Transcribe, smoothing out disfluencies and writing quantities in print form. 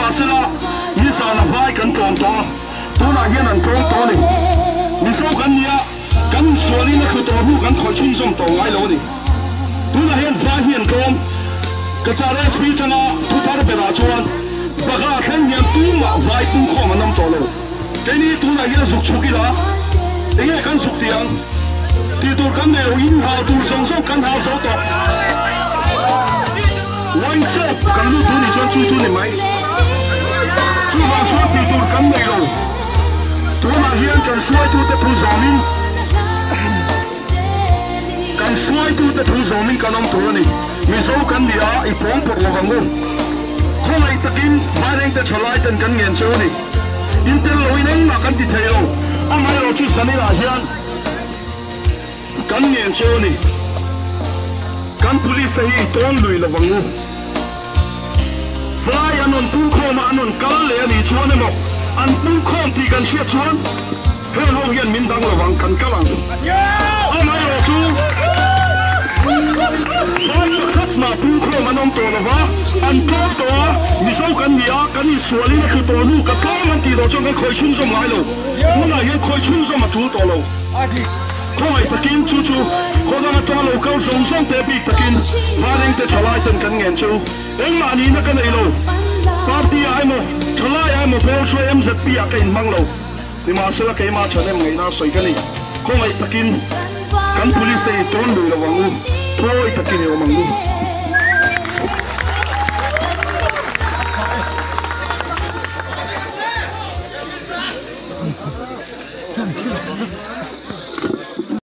Nimahsela, nizan a vai kan tlawm tawh a, tunah hian an tlawm tawh a ni. Mizo kan ni a, kan insualin a thlu tawh hnu kan khawih chhunzawm tawh ngai lo a ni. Tunah hian vai hi an tlawm. Cachar SP tanga thuthar berah chuan Bagha thleng hian tumah vai pungkhawm an awm tawh lo. Keini tunah hian zuk chhuk ila, enge kan zuk tih ang? Tih tur kan nei lo, in hau tur zawng zawng kan hau zo tawh. Wine shop kan lut duh nih chuan chu chu ni mai. Chuvang chuan tih tur kan nei lo. Tunah hian kan hruaitute thu zawmin kan hruaitute thu zawmin kan awm tur a ni. Mizo kan ni a, i pawng pawrh lo vang u. Khawngaih takin Vairengte thalai ten kan ngen cheu a ni. In tel loin engmah kan ti thei lo. Amaherawh chu Zanil-ah hian kan ngen cheu a ni. Kan police te hi i tawn lui lo vang u. Vai an rawn pungkhawm a, an rawn kal leh a nih chuan emaw an pungkhawm tih kan hriat chuan heng ho hian min dang lo vang, kan kal ang. Amaherawh chu vai pakhat mah pungkhawm an awm tawh lo va, an tlawm tawh a, Mizo kan ni a, kan insualin a tlu tawh hnu ka tlawm an tih loh chuan kan khawih chhunzawm ngai lo. Hmunah hian khawih chhunzawm a tul tawh lo. Khawngaih takin chu chu khawdang atanga lo kal zawng zawng te bik takin Vairengte thalai ten kan ngen chu engmah nihna ka nei lo. Party ah emaw thalai ah emaw pawl hruai MZP ah ka inhmang lo. Nimahsela keimah thahnem ngaihna sawi ka ni. Khawngaih takin kan police te i tawn lui lo ang u, thuawi takin i awm ang u.